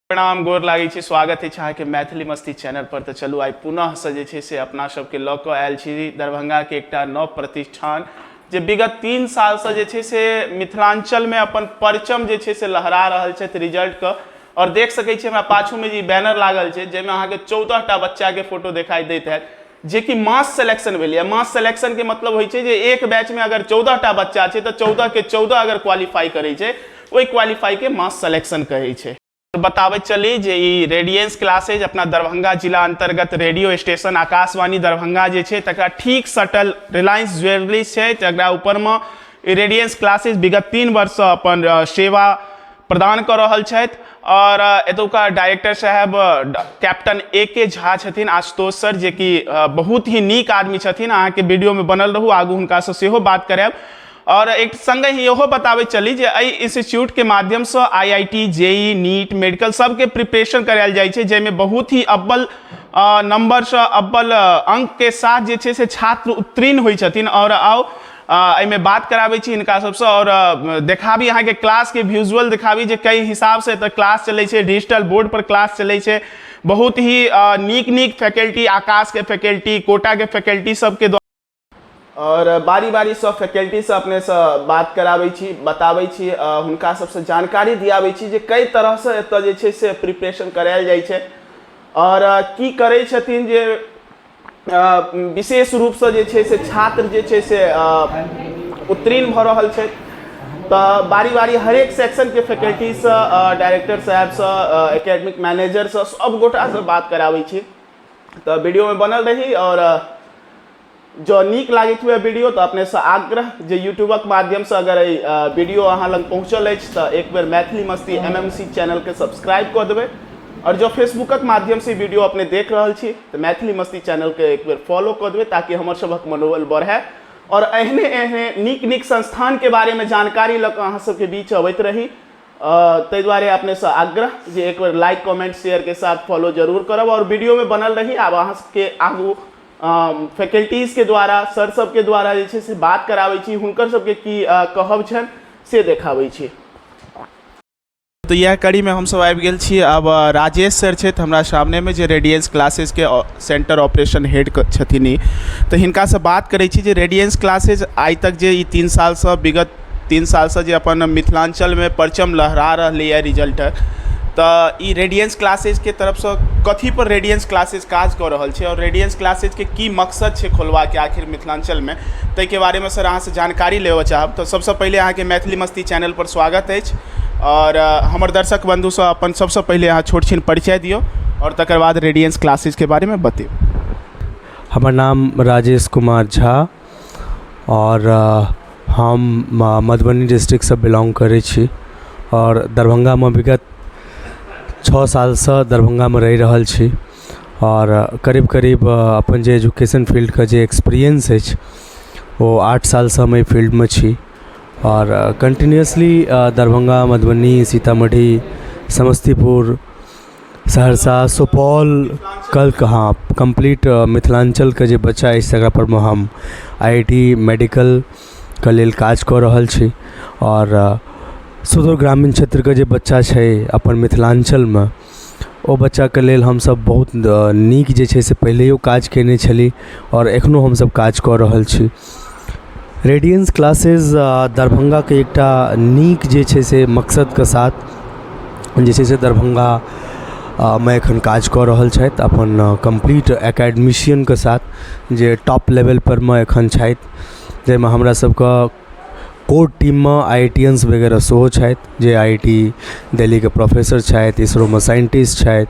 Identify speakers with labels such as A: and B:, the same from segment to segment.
A: प्रणाम, गोर लागै छी। स्वागत अछि अहाँके मैथिली मस्ती चैनल पर। तऽ चलू, आइ पुनः से जे छै से अपना सबके लऽ कऽ आयल छी दरभंगाके एकटा नव प्रतिष्ठान, जे विगत 3 सालसँ जे छै से मिथिलाञ्चलमे अपन परचम जे छै से लहरा रहल छथि रिजल्टके। आओर देख सकै छी, हमरा पाछूमे जे बैनर लागल छै, जाहिमे अहाँके 14टा बच्चाके फोटो देखाइ दैत हैत, जेकि मास सिलेक्शन भेलैए। मास सिलेक्शनके मतलब होइ छै जे एक बैचमे अगर 14टा बच्चा छै, तऽ 14 के 14 अगर क्वालिफाई करै छै, ओहि क्वालिफाईके मास सिलेक्शन कहै छै। बताबैत चली जे ई रेडियंस क्लासेज अपना दरभंगा जिला अंतर्गत रेडियो स्टेशन आकाशवाणी दरभंगा जे छै, तकरा ठीक सटल रिलायंस ज्वेलरी छै, तकरा ऊपरमे रेडियंस क्लासेज विगत 3 वर्षसँ अपन सेवा प्रदान कऽ रहल छथि। आओर एतुका डायरेक्टर साहेब कैप्टन ए के झा छथिन, आशुतोष सर, जेकि बहुत ही नीक आदमी छथिन। अहाँके वीडियोमे बनल रहू, आगू हुनकासँ सेहो बात करायब। आओर एक संगे ही इहो बताबै चली जे एहि इंस्टीट्यूटके माध्यमसँ आईआईटी, जेई, नीट, मेडिकल सबके प्रिपरेशन करायल जाइ छै, जाहिमे बहुत ही अव्वल नंबरसँ, अव्वल अंकके साथ जे छै से छात्र उत्तीर्ण होइ छथिन। आओर आउ, एहिमे बात कराबै छी हिनका सबसँ आओर देखाबी अहाँके क्लासके विजुअल, देखाबी जे कई हिसाबसँ एतऽ क्लास चलै छै। डिजिटल बोर्ड पर क्लास चलै छै। बहुत ही नीक नीक फैकल्टी, आकाशके फैकल्टी, कोटाके फैकल्टी सबके द्वारा। आओर बारी बारीसँ फैकल्टीसँ अपनेसँ बात कराबै छी, बताबै छी, हुनका सबसँ जानकारी दियाबै छी जे कई तरहसँ एतऽ जे छै से प्रिपरेशन करायल जाइ छै आओर की करै छथिन जे विशेष रूपसँ जे छै से छात्र जे छै से उत्तीर्ण भऽ रहल छै। तऽ बारी बारी हरेक सेक्शनके फैकल्टीसँ, डायरेक्टर साहेबसँ, एकेडमिक मैनेजरसँ, सब गोटासँ बात कराबै छी। तऽ वीडियोमे बनल रही। आओर जँ नीक लागैत हुए वीडियो, तऽ अपनेसँ आग्रह जे यूट्यूबक माध्यमसँ अगर एहि वीडियो अहाँ लग पहुँचल अछि, तऽ एक बेर मैथिली मस्ती एमएमसी चैनलके सब्सक्राइब कऽ देबै। आओर जँ फेसबुकक माध्यमसँ ई वीडियो अपने देख रहल छी, तऽ मैथिली मस्ती चैनलके एक बेर फॉलो कऽ देबै, ताकि हमर सभक मनोबल बढ़य आओर एहने एहने नीक नीक संस्थानके बारेमे जानकारी लऽ कऽ अहाँ सबके बीच अबैत रही। ताहि दुआरे अपनेसँ आग्रह जे एक बेर लाइक, कमेंट, शेयरके साथ फॉलो जरूर करब आओर वीडियोमे बनल रही। आब अहाँ सबके आगू फैकल्टीजके द्वारा, सर सबके द्वारा जे छै से बात कराबै छी, हुनकर सबके की कहब छनि से देखाबै छी। तऽ इएह कड़ीमे हमसब आबि गेल छी। आब राजेश सर छथि हमरा सामनेमे, जे रेडियंस क्लासेसके सेंटर ऑपरेशन हेड छथिन ई। तऽ हिनकासँ बात करै छी जे रेडियंस क्लासेज आइ तक जे ई 3 सालसँ, विगत 3 सालसँ जे अपन मिथिलाञ्चलमे परचम लहरा रहलैए रिजल्ट, तऽ ई रेडियंस क्लासेजके तरफसँ कथी पर रेडियंस क्लासेज काज कऽ रहल छै आओर रेडियंस क्लासेजके की मकसद छै खोलबाके आखिर मिथिलाञ्चलमे, ताहिके बारेमे सर अहाँसँ जानकारी लेबऽ चाहब। तऽ सबसँ पहिले अहाँके मैथिली मस्ती चैनल पर स्वागत अछि। आओर हमर दर्शक बन्धुसँ अपन सबसँ पहिले अहाँ छोट छिन परिचय दियौ आओर तकर बाद रेडियंस क्लासेजके बारेमे बतैयौ।
B: हमर नाम राजेश कुमार झा आओर हम मधुबनी डिस्ट्रिक्टसँ बिलोंग करै छी आओर दरभङ्गामे विगत 6 सालसँ दरभङ्गामे रहि रहल छी। आओर करीब करीब अपन जे एजुकेशन फील्डके जे एक्सपीरियंस अछि, ओ 8 सालसँ हम एहि फील्डमे छी। आओर कन्टिन्यूसली दरभङ्गा, मधुबनी, सीतामढ़ी, समस्तीपुर, सहरसा, सुपौल कल हँ, कम्प्लीट मिथिलाञ्चलके जे बच्चा अछि, तकरा परमे हम आईआईटी, मेडिकलके लेल काज कऽ रहल छी। आओर सुदूर ग्रामीण क्षेत्रके जे बच्चा छै अपन मिथिलाञ्चलमे, ओ बच्चाके लेल हमसब बहुत नीक जे छै से पहिलैओ काज कयने छली आओर एखनो हमसब काज कऽ रहल छी। रेडियंस क्लासेज दरभङ्गाके एकटा नीक जे छै से मकसदके साथ जे छै से दरभङ्गा मे एखन काज कऽ रहल छथि, अपन कम्प्लीट एकेडमिशियनके साथ, जे टॉप लेवलपर मे एखन छथि, जाहिमे हमरा सबके कोर टीममे आइआइटियन्स वगैरह सेहो छथि, जे आईआईटी दिल्लीके प्रोफेसर छथि, इसरोमे साइन्टिस्ट छथि,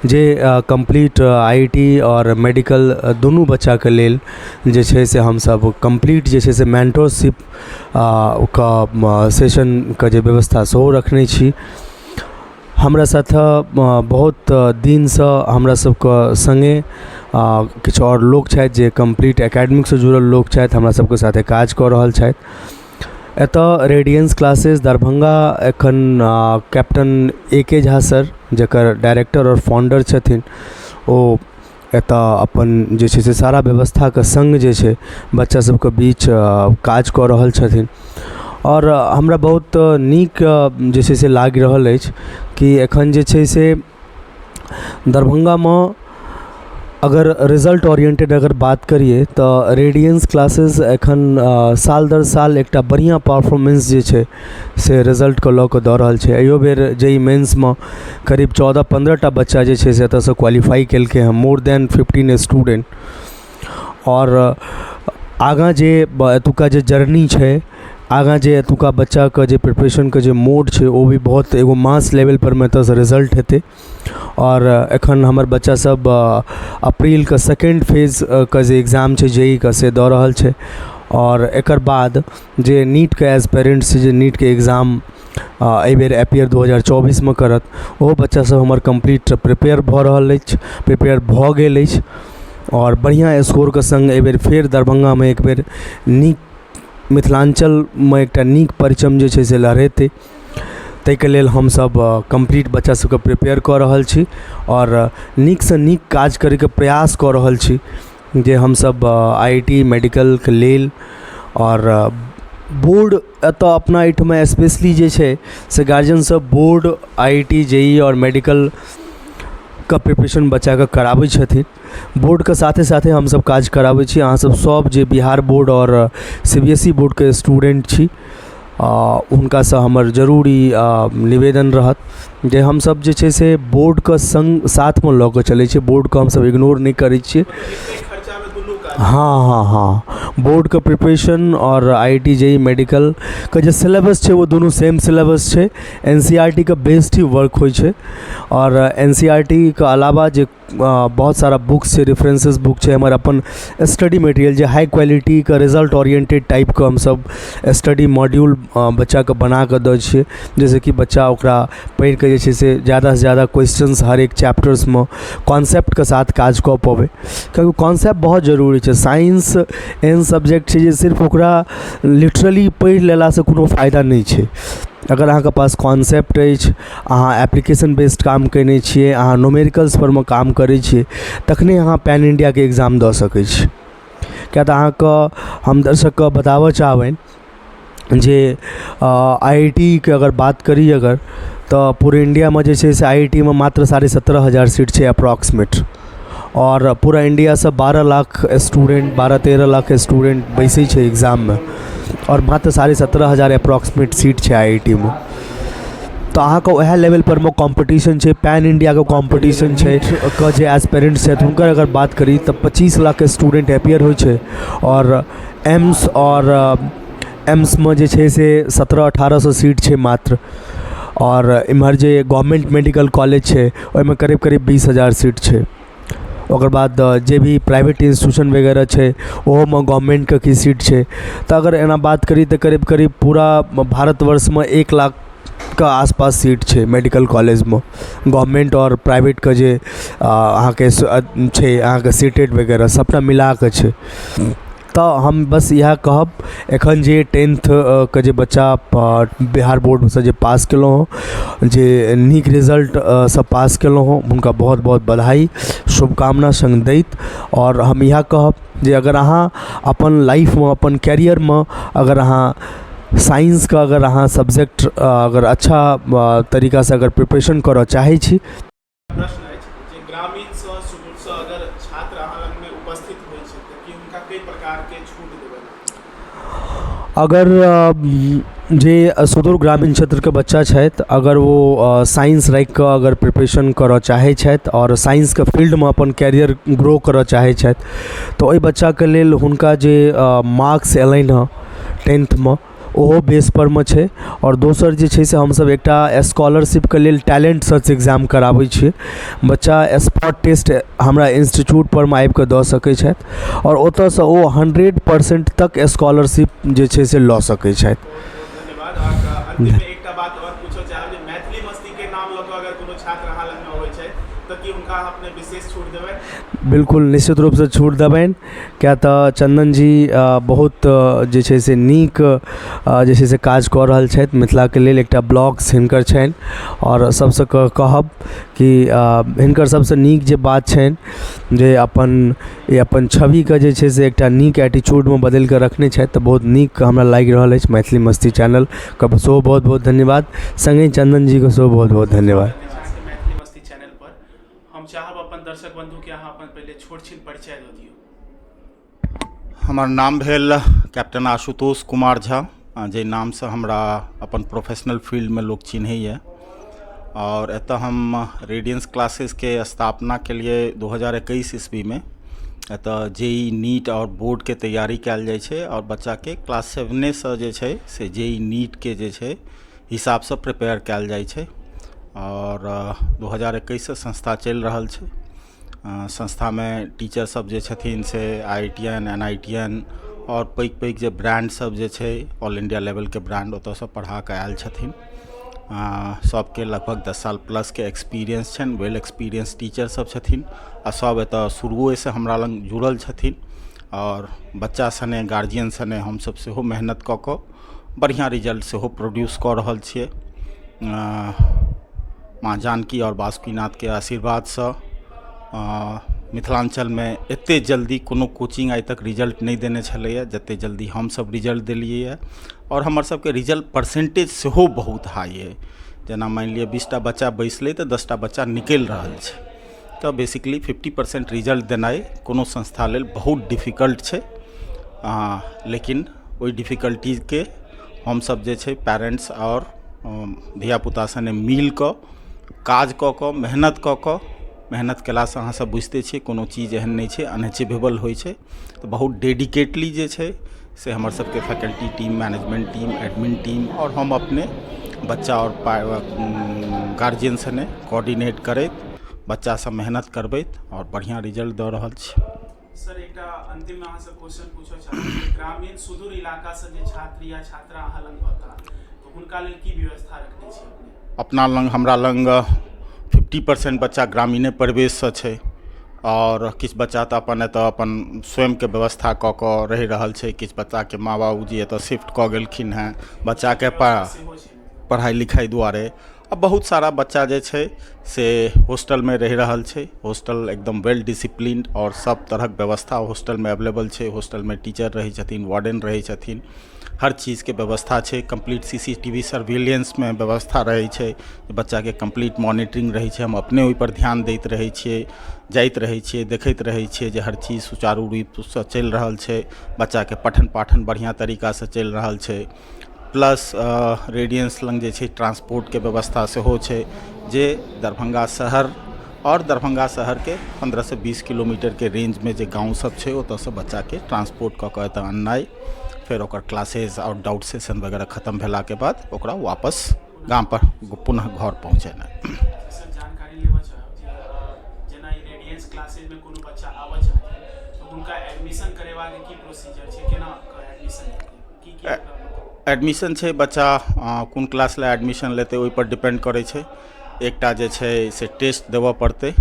B: जे कम्प्लीट आईआईटी आओर मेडिकल दुनू बच्चाके लेल जे छै से हमसब कम्प्लीट जे छै से मेन्टरशिप के सेशनके जे व्यवस्था सेहो रखने छी। हमरा साथ बहुत दिनसँ हमरा सबके सङ्गे किछु आओर लोक छथि, जे कम्प्लीट एकेडमिकसँ जुड़ल लोक छथि, हमरा सबके साथे काज कऽ रहल छथि। एतऽ रेडियंस क्लासेस दरभङ्गा एखन कैप्टन ए के झा सर, जकर डायरेक्टर आओर फाउण्डर छथिन, ओ एतऽ अपन जे छै से सारा व्यवस्थाके सङ्ग जे छै बच्चा सबके बीच काज कऽ रहल छथिन। आओर हमरा बहुत नीक जे छै से लागि रहल अछि कि एखन जे छै से दरभङ्गामे अगर रिजल्ट ओरिएन्टेड अगर बात करियै तऽ रेडियन्स क्लासेज एखन साल दर साल एकटा बढ़िआँ परफॉर्मेन्स जे छै से रिजल्टके लऽ कऽ दऽ रहल छै। एहिओ बेर जे ई मेन्समे करीब 14-15 टा बच्चा जे छै से एतऽसँ क्वालिफाइ केलकै हँ, मोर देन 15 स्टूडेन्ट। आओर आगाँ जे एतुका जे जर्नी छै, आगाँ जे एतुका बच्चाके जे प्रिपरेशनके जे मोड छै, ओ भी बहुत एगो मास लेवलपर मे एतऽसँ रिजल्ट हेतै। आओर एखन हमर बच्चा सब अप्रीलके सेकेण्ड फेजके जे एग्जाम छै जेई के, से दऽ रहल छै। आओर एकर बाद जे नीटके एस्पेरेन्ट्स छै, जे नीटके एग्जाम एहिबेर एपियर 2024मे करत, ओहो बच्चा सब हमर कम्प्लीट प्रिपेयर भऽ रहल अछि, प्रिपेयर भऽ गेल अछि आओर बढ़िआँ स्कोरके सङ्ग एहिबेर फेर दरभङ्गामे एकबेर नीक मिथिलाञ्चलमे एकटा नीक परचम जे छै से लहरेतै। ताहिके लेल हमसब कम्प्लीट बच्चा सबके प्रिपेयर कऽ रहल छी आओर नीकसँ नीक काज करैके प्रयास कऽ रहल छी जे हमसब आइ I T मेडिकलके लेल। आओर बोर्ड एतऽ अपना एहिठमा स्पेशली जे छै से गार्जियन सब बोर्ड, आइ I T, जे ई आओर मेडिकलके प्रिपरेशन बच्चाके कराबै छथिन। बोर्डके साथे साथे हमसब काज कराबै छी। अहाँसब सब जे बिहार बोर्ड आओर सीबीएसई बोर्डके स्टूडेन्ट छी, हुनकासँ हमर जरूरी निवेदन रहत जे हमसब जे छै से बोर्डके सङ्ग साथमे लऽ कऽ चलै छियै, बोर्डके हमसब इग्नोर नहि करै छियै।
A: खर्चामे दुनू काज।
B: हँ, बोर्डके प्रिपरेशन आओर आइ I T, जे ई, मेडिकलके जे सिलेबस छै, ओ दुनू सेम सिलेबस छै। एनसीईआरटी के बेस्ड ही वर्क होइ छै। आओर एनसीईआरटी के अलावा जे बहुत सारा बुक्स छै, रेफरेन्सेस बुक छै, हमर अपन स्टडी मटेरियल जे हाई क्वालिटीके रिजल्ट ओरिएन्टेड टाइपके हमसब स्टडी मॉड्यूल बच्चाके बनाकऽ दै छियै, जाहिसँ कि बच्चा ओकरा पढ़िकऽ जे छै से जादासँ जादा क्वेश्चन्स हरेक चैप्टर्समे कॉन्सेप्टके साथ काज कऽ पबै, किएकि कॉन्सेप्ट बहुत जरूरी छै। साइंस एहन सब्जेक्ट छै जे सिर्फ ओकरा लिटरली पढ़ि लेलासँ कोनो फायदा नहि छै। अगर अहाँके पास कॉन्सेप्ट अछि, अहाँ एप्लीकेशन बेस्ड काम कयने छियै, अहाँ न्यूमेरिकल्सपर मे काम करै छियै, तखने अहाँ पैन इण्डियाके एग्जाम दऽ सकै छी। किएक तऽ अहाँके हम दर्शकके बताबऽ चाहबनि जे आइआइटीके अगर बात करी अगर, तऽ पूरे इण्डियामे जे छै से आइआइटीमे मात्र 17,500 सीट छै अप्रॉक्सीमेट। आओर पूरा इण्डियासँ 12 लाख स्टूडेन्ट, 12-13 लाख स्टूडेन्ट बैसै छै एग्जाममे आओर मात्र 17,500 अप्रॉक्सीमेट सीट छै आइआइटीमे। तऽ अहाँके वएह लेवलपर मे कॉम्पिटिशन छै, पैन इण्डियाके कॉम्पिटिशन छै। के जे एस्पेरेन्ट्स छथि, हुनकर अगर बात करी तऽ 25 लाख स्टूडेन्ट अपीयर होइ छै आओर एम्स आओर एम्समे जे छै से 1700-1800 सीट छै मात्र। आओर एम्हर जे गवर्नमेन्ट मेडिकल कॉलेज छै, ओहिमे करीब करीब 20,000 सीट छै। ओकर बाद जे भी प्राइवेट इन्स्टिट्यूशन वगैरह छै, ओहोमे गवर्नमेन्टके किछु सीट छै। तऽ अगर एना बात करी तऽ करीब करीब पूरा भारतवर्षमे 1 लाखके आसपास सीट छै मेडिकल कॉलेजमे, गवर्नमेन्ट आओर प्राइवेटके जे अहाँके छै, अहाँके सीटेड वगैरह सबटा मिलाकऽ छै। तऽ हम बस इएह कहब, एखन जे टेन्थके जे बच्चा बिहार बोर्डसँ जे पास केलहुँ हँ, जे नीक रिजल्टसँ पास केलहुँ हँ, हुनका बहुत बहुत बधाइ, शुभकामना सङ्ग दैत। आओर हम इएह कहब जे अगर अहाँ अपन लाइफमे, अपन कैरियरमे अगर अहाँ साइंसके अगर अहाँ सब्जेक्ट अगर अच्छा तरीकासँ अगर प्रिपरेशन करऽ चाहै छी।
A: प्रश्न अछि जे ग्रामीणसँ, सुदूरसँ अगर छात्र अहाँ लगमे उपस्थित होइ छै तऽ की हुनका कई प्रकारके छूट देबै?
B: अगर जे सुदूर ग्रामीण क्षेत्रके बच्चा छथि, अगर ओ साइंस राखिकऽ अगर प्रिपरेशन करऽ चाहै छथि आओर साइंसके फील्डमे अपन कैरियर ग्रो करऽ चाहै छथि, तऽ ओहि बच्चाके लेल हुनका जे मार्क्स अएलनि हँ टेन्थमे, ओहो बेसपर मे छै। आओर दोसर जे छै से हमसब एकटा स्कॉलरशिपके लेल टैलेन्ट सर्च एग्जाम कराबै छियै। बच्चा स्पॉट टेस्ट हमरा इन्स्टिट्यूटपर मे आबिकऽ दऽ सकै छथि आओर ओतऽसँ ओ 100% तक स्कॉलरशिप जे छै से लऽ सकै छथि।
A: बहुत बहुत धन्यवाद अहाँके। अन्तिममे एकटा बात आओर पूछऽ चाहब जे मैथिली मस्तीके नाम लऽ कऽ अगर कोनो छात्र अहाँ लगमे अबै छथि तऽ की हुनका अहाँ अपने विशेष छूट देबै?
B: बिल्कुल, निश्चित रूपसँ छूट देबनि, किएक तऽ चन्दन जी बहुत जे छै से नीक जे छै से काज कऽ रहल छथि मिथिलाके लेल। एकटा ब्लॉग्स हिनकर छनि आओर सबसँ कहब कि हिनकर सबसँ नीक जे बात छनि जे अपन ई अपन छविके जे छै से एकटा नीक एटीट्यूडमे बदलि कऽ रखने छथि। तऽ बहुत नीक हमरा लागि रहल अछि। मैथिली मस्ती चैनलके सेहो बहुत बहुत धन्यवाद, सङ्गहि चन्दन जीके सेहो बहुत बहुत धन्यवाद।
A: अहाँके मैथिली मस्ती चैनल पर हम चाहब अपन दर्शक बंधुके अहाँ अपन पहिले छोट छिन परिचय दऽ दियौ।
C: हमर नाम भेल कैप्टन आशुतोष कुमार झा, जाहि नामसँ हमरा अपन प्रोफेशनल फील्डमे लोक चिन्हैए। आओर एतऽ हम रेडियंस क्लासेसके स्थापना केलियै 2021 ईस्वीमे। एतऽ जे ई नीट आओर बोर्डके तैयारी कयल जाइ छै आओर बच्चाके क्लास सेवनेसँ जे छै से जे ई नीटके जे छै हिसाबसँ प्रिपेयर कयल जाइ छै। आओर 2021सँ संस्था चलि रहल छै। संस्थामे टीचर सब जे छथिन से IITian, NITian आओर पैघ पैघ जे ब्राण्ड सब जे छै, ऑल इंडिया लेवलके ब्राण्ड, ओतऽसँ पढ़ा कऽ आयल छथिन। सबके लगभग 10 साल प्लसके एक्सपीरियंस छनि। वेल एक्सपीरियंस टीचर सब छथिन आ सब एतऽ शुरुएसँ हमरा लग जुड़ल छथिन। आओर बच्चा सने, गार्जियन सने हमसब सेहो मेहनत कऽ कऽ बढ़िआँ रिजल्ट सेहो प्रोड्यूस कऽ रहल छियै। माँ जानकी आओर बासुकीनाथके आशीर्वादसँ मिथिलाञ्चलमे एते जल्दी कोनो कोचिंग आइ तक रिजल्ट नहि देने छलैया जते जल्दी हमसब रिजल्ट देलियैया। आओर हमर सबके रिजल्ट परसेंटेज सेहो बहुत हाइ अइ। जेना मानि लिअ 20टा बच्चा बैसलै तऽ 10टा बच्चा निकलि रहल छै। तऽ बेसिकली 50% रिजल्ट देनाइ कोनो संस्था लेल बहुत डिफिकल्ट छै, लेकिन ओहि डिफिकल्टीके हमसब जे छै पेरेन्ट्स आओर धियापुता सने मिल कऽ काज कऽ कऽ, मेहनत कऽ कऽ, मेहनत कयलासँ अहाँ सब बुझिते छियै कोनो चीज एहन नहि छै अनअचीवेबल होइ छै। तऽ बहुत डेडिकेटली जे छै से हमर सबके faculty team, management team, admin team आओर हम अपने बच्चा आओर गार्जियन सने कोऑर्डिनेट करैत, बच्चासँ मेहनत करबैत आओर बढ़िआँ रिजल्ट दऽ रहल छी।
A: सर, एकटा अंतिम अहाँसँ क्वेश्चन पूछऽ चाहब। ग्रामीण सुदूर इलाकासँ जे छात्र या छात्रा अहाँ लग अता तऽ हुनका लेल की व्यवस्था रखने छी अपने?
C: अपना लग, हमरा लग 50% बच्चा ग्रामीणे परिवेशसँ छै आओर किछु बच्चा तऽ अपन एतऽ अपन स्वयंके व्यवस्था कऽ कऽ रहि रहल छै। किछु बच्चाके माँ बाबूजी एतऽ शिफ्ट कऽ गेलखिन हेँ बच्चाके
A: सेहो छै
C: पढ़ाइ लिखाइ दुआरे। आ बहुत सारा बच्चा जे छै से हॉस्टलमे रहि रहल छै। हॉस्टल एकदम वेल डिसिप्लिन्ड आओर सब तरहक व्यवस्था हॉस्टलमे अवेलेबल छै। हॉस्टलमे टीचर रहै छथिन, वार्डन रहै छथिन, हर चीजके व्यवस्था छै। कम्प्लीट CCTV सर्विलियंसमे व्यवस्था रहै छै। बच्चाके कम्प्लीट मॉनिटरिंग रहै छै। हम अपने ओहिपर ध्यान दैत रहै छियै, जाइत रहै छियै, देखैत रहै छियै जे हर चीज सुचारू रूपसँ चलि रहल छै, बच्चाके पठन पाठन बढ़िआँ तरीकासँ चलि रहल छै। प्लस रेडियंस लग जे छै ट्रांसपोर्टके व्यवस्था सेहो छै, जे दरभंगा शहर आओर दरभंगा शहरके 15 से 20 किलोमीटरके रेंजमे जे गाँव सब छै, ओतऽसँ बच्चाके ट्रांसपोर्ट कऽ कऽ एतऽ अननाइ, फेर ओकर क्लासेज आओर डाउट सेशन वगैरह खतम भेलाके बाद ओकरा वापस गाम पर पुनः घर पहुँचेनाइ।
A: सर, जानकारी लेबऽ चाहब जे जेना ई रेडियंस क्लासेजमे कोनो बच्चा आबऽ चाहथिन तऽ हुनका एडमिशन करेबाके की प्रोसीजर छै? केना एडमिशन हेतै? की की ओकरा
C: एडमिशन छै? बच्चा कोन क्लास लए एडमिशन लेतै, ओहिपर डिपेंड करै छै। एकटा जे छै से टेस्ट देबऽ पड़तै।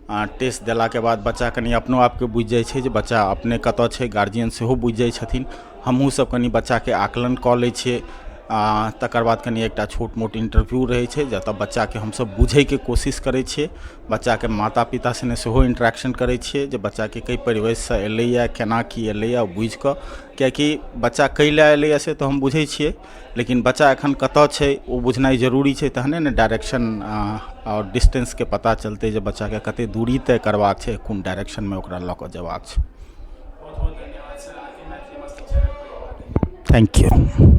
C: आ टेस्ट देलाके बाद बच्चा कनि अपनो आपके बुझि जाइ छै जे बच्चा अपने कतऽ छै। गार्जियन सेहो बुझि जाइ छथिन। हमहूँ सब कनि बच्चाके आकलन कऽ लै छियै। आ तकर बाद कनि एकटा छोट मोट इंटरव्यू रहै छै, जतऽ बच्चाके हमसब बुझैके कोशिश करै छियै। बच्चाके माता पिता सने सेहो इंट्रैक्शन करै छियै जे बच्चाके कै परिवेशसँ एलैए, केना की एलैए, ओ बुझि कऽ। किएकि बच्चा कै लए एलैए से तऽ हम बुझै छियै, लेकिन बच्चा एखन कतऽ छै, ओ बुझनाइ जरूरी छै। तहने ने डायरेक्शन आओर डिस्टेंसके पता चलतै जे बच्चाके कते दूरी तय करबाक छै, कोन डायरेक्शनमे ओकरा लऽ कऽ जेबाक छै।
A: बहुत बहुत धन्यवाद सर, अहाँके मैथिली मस्ती चैनल पर अयबाक लेल।
C: Thank you.